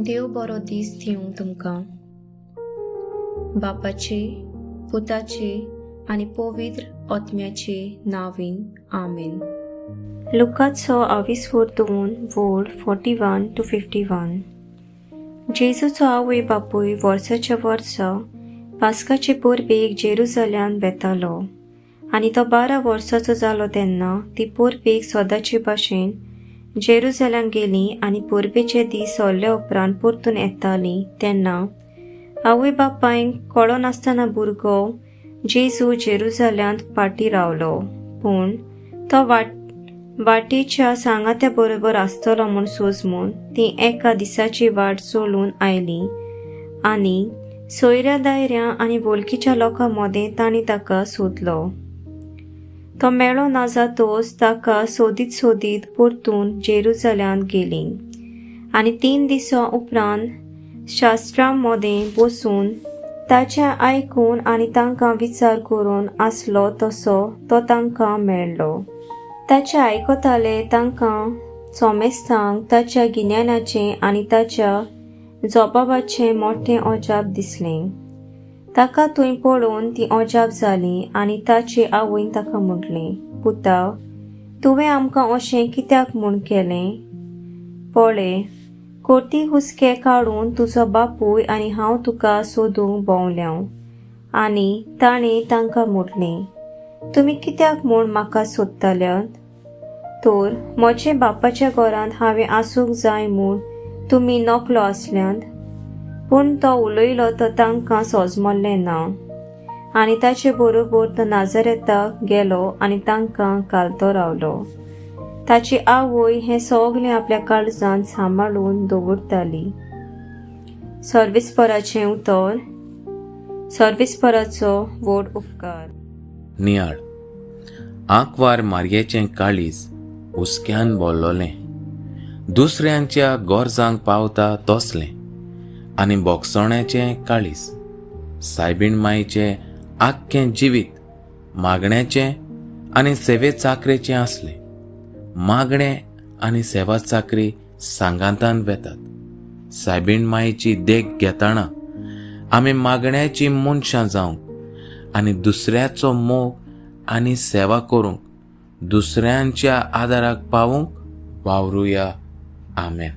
देव बरो दीस दिवं तुमकां. बापाचे, पुताचे आनी पवित्र आत्म्याचे नांवान, आमेन. लुकाचो आविस्फोर्तून वोड 41 to 51. जेजूचो आवय बापूय वर्साच्या वर्सा पास्काचे परबेक जेरुजाल्यांत वेतालो आनी तो 12 वर्साचो जालो तेन्ना ती परबेक सदांचे भाशेन जेरुजाल्यांत गेली आनी परबेचे दीस सरले उपरांत परतून येताली तेन्ना आवय बापायक कळनासतना भुरगो जेजू जेरुजाल्यांत फाटीं रावलो. पूण तो वाटेच्या सांगात्या बरोबर आसतलो म्हूण सोजमून ती एका दिसाची वाट चलून आयली आनी सोयऱ्या दायऱ्या आनी वळखीच्या लोकां मदें तांणी ताका सोदलो. तो मेळो ना जातोच ताका सोदीत सोदीत परतून जेरुजाल्यांत गेली आनी 3 दिसां उपरांत शास्त्रां मदें बसून ताचें आयकून आनी तांकां विचार करून आसलो तसो तो तांकां मेळ्ळो. ताचें आयकताले तांकां सोमेस्तांक ताच्या गिन्यानाचें आनी ताच्या जबाबाचें मोठें अजाप दिसलें. ताका थंय पळोवन ती अजाप जाली आनी ताचे आवयन ताका म्हटलें, पुता, तुवें आमकां अशें कित्याक म्हूण केलें? पळय, कोटी हुस्के काडून तुजो बापूय आनी हांव तुका सोदूंक भोंवल्या. आनी ताणें तांकां म्हटलें, तुमी कित्याक म्हूण म्हाका सोदताल्यात? तर म्हजे बापाच्या घरांत हांवें आसूंक जाय म्हूण तुमी नकलो आसल्यांत. पूण तो उलयलो तो तांकां सोजमल्लें ना आनी ताचे बरोबर तो नाजरेताक गेलो आनी तांकां घालतो रावलो. ताची आवय हें सगळें आपल्या काळजांत सांबाळून दवरताली. सर्विसपराचें उतर. सर्विसपराचो व्हड उपकार. नियाळ. आंकवार मारयेचें काळीज हुस्क्यान भरलोलें, दुसऱ्यांच्या गरजांक पावता तसलें आनी बोगसण्याचें काळीज. सायबीण माईचें आख्खें जिवीत मागण्याचें आनी सेवे चाकरेचें आसलें. मागणें आनी सेवा चाकरी सांगातान वेतात. सायबीण माईची देख घेतना आमी मागण्याची मनशां जावंक आनी दुसऱ्याचो मोग आनी सेवा करूंक, दुसऱ्यांच्या आदाराक पावूंक वावरुया. आमेन.